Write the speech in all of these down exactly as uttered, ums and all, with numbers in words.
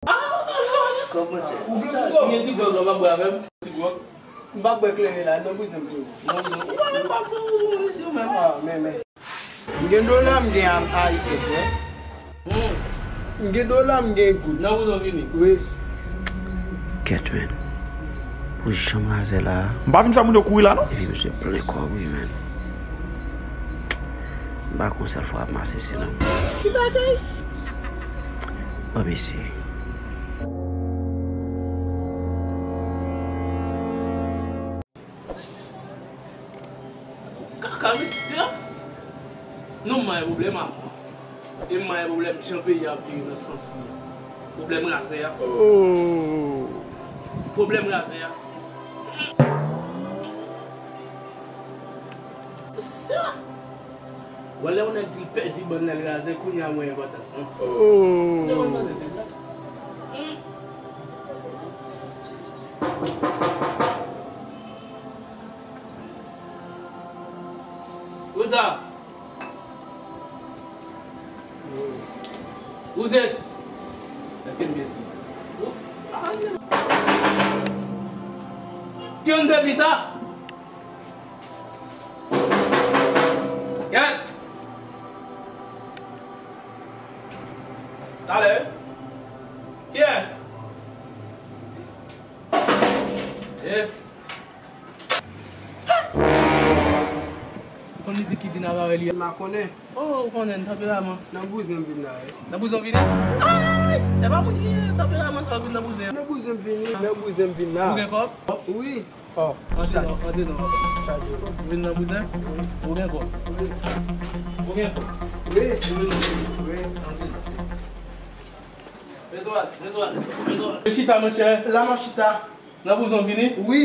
Ah, kòb, monchè. Ou vle pou kòb? Gen ti gwòg la, w ap bwè avè m? Ti gwòg? M p ap bwè kleren la, nan bouzen m vini. Non, non. Ou pa gen kòb pou ou, isi ou menm. Ah, men, men. M gen dola, m gen am ayisyen, frè. Hmm. M gen dola, m gen goud. Nan bouzen w vini? Wi. Kèt, men. Pou jan razè la. M pa vin fè moun yo kouri la, non. Epi misye plen kòb, wi, men. M pa konn sèl fwa ap mache si, non. Ki bagay? Ban m eseye. Kaka mesye. Non, m pa gen pwoblèm ak ou. E m pa gen pwoblèm jan peyi a ap vire nan sans li. Pwoblèm razè a. Oh. Pwoblèm razè a. Sa. Bon, lè yon nèg di l pèdi bann nan l razè, kounye a mwen enpòtans lan. Oh. Te konn panse se blag. Hmm. Kounye a. Wouze. Èske m byen di? Ki yon bèl sa? Gad! Talè. Kiyès? Eh. Konn li di ki di n ap avè li. M pa konnen. Oh, ou konnen, tanperaman. Nan bouzen m vin la, wi. Nan bouzen w vini? Ay! E pa moun ki gen tanperaman sa w vin nan bouzen an. Nan bouzen m vini, nan bouzen m vin la. Ou gen kòb? Wi. Oh, antre non, antre non, papa. Ou vin nan bouzen? Wi. Ou gen kòb? Wi. Ou gen kòb? Wi. Ou vin nan bouzen? Wi. Antre non. Edward, Edward, Edward. Chita, monchè. La m ap chita. Nan bouzen w vini? Wi.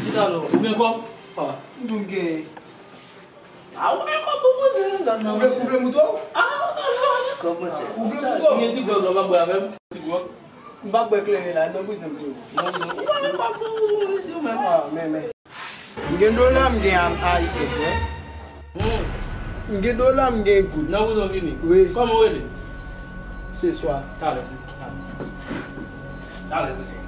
Chita non. Ou gen kòb? Ah, m tou gen. Ah, ou gen kòb pou bouzen, sa nan. Ou vle, ou vle mouton? Ah, ou gen kòb, monchè. Ou vle mouton? Ou gen ti gwòg la, w ap bwè avè m? Ti gwòg? M p ap bwè kleren la, nan bouzen m vini. Nan bouzen. Ou pa gen kòb pou ou, isi ou menm. Ah, men, men. M gen dola, m gen am ayisyen, frè. Hmm. M gen dola, m gen goud. Nan bouzen w vini? Wi. Kòman w rele? Se swa. Talè, se swa. Talè, se swa.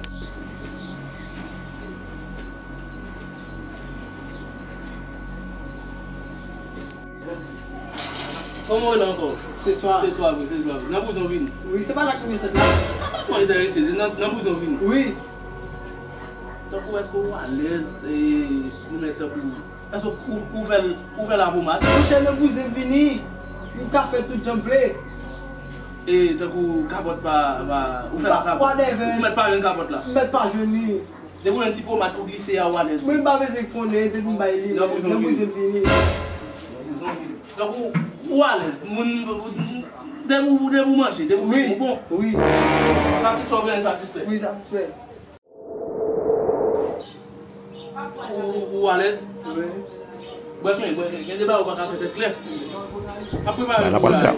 Kòman w rele ankò? Se swa. Se swa vre, se swa vre. Nan bouzen w vini? Wi, se pa la ki mesaj la. Sa pa twò enterese, nan, nan bouzen w vini? Wi. Tankou èske w alèz, e, nou mèt tankou, èske ou, ou fè l, ou fè l a pomad? Monchè, nan bouzen m vini. M ka fè tout jan m vle. E, tankou kapòt pa, pa, ou fè l a kapòt. Whatever. Ou mèt pa jwenn kapòt la. M mèt pa jwenn li. Depi w jwenn ti pomad pou glise a, ou alèz. Mwen m pa bezwen konnen, depi m bay li, nan bouzen m vini. Nan bouzen m vini. Tankou, ou alèz, moun, depi w, depi w manje, depi w bon. Wi. Satisfè, ou genyen satisfè. Wi, satisfè. Ou, ou, ou alèz? Wi. Bwè kleren, bwè kleren. Gen de bagay ou pa ka fè tèt klè. Ap prepare pou la.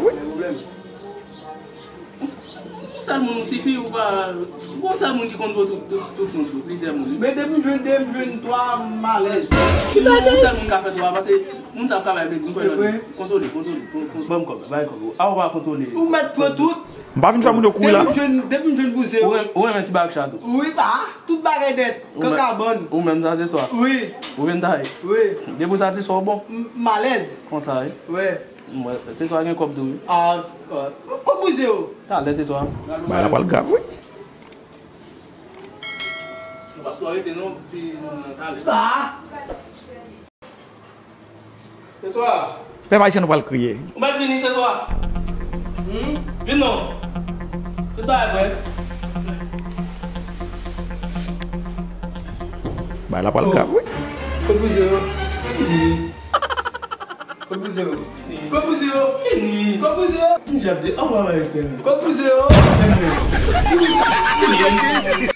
Yon sèl moun ou sifi, ou pa. Yon sèl moun ki konn vo tout, tout, tout moun, tou, plizyè moun. Men depi m jwenn de, m jwenn twa, m alèz. Yon sèl moun ka fè twa, paske moun sa ap ka bay plezi, m kwè nan li. Kontwole, kontwole, kon-, kon-, ban m kòb, bay kòb. A, ou pa kontwole. Ou mèt pran tout. M pa vin fè moun yo kouri la, non. Depi m jwenn, depi m jwenn bouzen yo. Ou renmen, ou renmen ti bag sa tou? Wi, pa. Tout bagay nèt. Ou men-, kabann. Ou menm sa se swa. Wi. Ou vin taye. Wi. Depi w satisfè w bon. M, m alèz. Konsa, wi. Wi. M wè, se swa gen kòb tou, wi. Ah, ah. Kot bouzen yo? Talè se swa. Bagay la pral grav, wi. Nou p ap twò rete non, si nou nan talè. Ah! Se swa. Pèp ayisyen nou pral kriye. Ou mèt vini se swa. Hmm? Vin non. Tout bagay prè. Bagay la pral grav, wi. Kot bouzen yo? Vini. Kot bouzen yo? Vini. Kot bouzen yo? Vini. Kot bouzen yo? Misye ap di, oh, mwen, mwen, mwen. Kot bouzen yo? Vini.